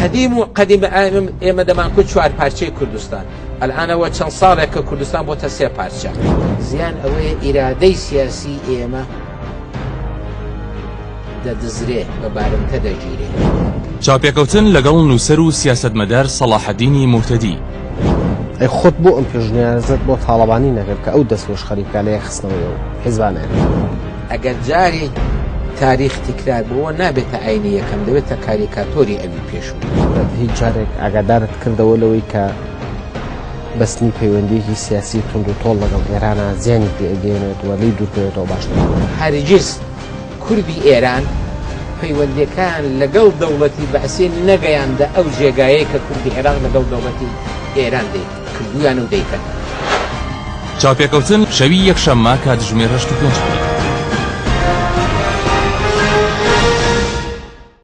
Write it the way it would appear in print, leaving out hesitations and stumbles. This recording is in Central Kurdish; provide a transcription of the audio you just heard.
قەدیم و قەدیم ئێمە دەمانکوت چوار پارچەی کوردستان، ئەلئانەوە چەند ساڵێک کە کوردستان بۆتە سێ پارچە. زیان ئەوەیە ئیرادەی سیاسی ئێمە دەدزرێ، بە بارمتە دەگیرێ. چاوپێکەوتن لەگەڵ نووسەر و سیاسەتمەدار سەڵاحەدینی موهتەدی. ئەی خۆت بۆ ئەم پێشنیارەت بۆ تاڵەبانی نەکرد کە ئەو دەستپێشخەری بکا لە یەکخستنەوەی ئەو حیزبانەیە؟ ئەگەر جارێ تاریخ تیکرار بۆوە نابێتە ئاینی یەکەم دەبێتە کاریکاتۆری ئەوی پێشوو. هیچ جارێک ئاگادارت کردەوە لەوەی کە بەستنی پەیوەندییەکی سیاسی توند و تۆڵ لەگەڵ ئێرانا زیانی پێ ئەگەیەنێت و لێی دوورکەوێتەوە باشترە؟ هەرگیز کوردی ئێران پەیوەندیەکان لەگەڵ دەوڵەتی بەعسی نەگەیاندە ئەو جێگایەی کە کوردی عێراق لەگەڵ دەوڵەتی ئێران دەی کردویان و دەیکەن. چاوپێکەوتن شەوی یەکشەممە کاتژمێر هەشت و پێنج خولەک.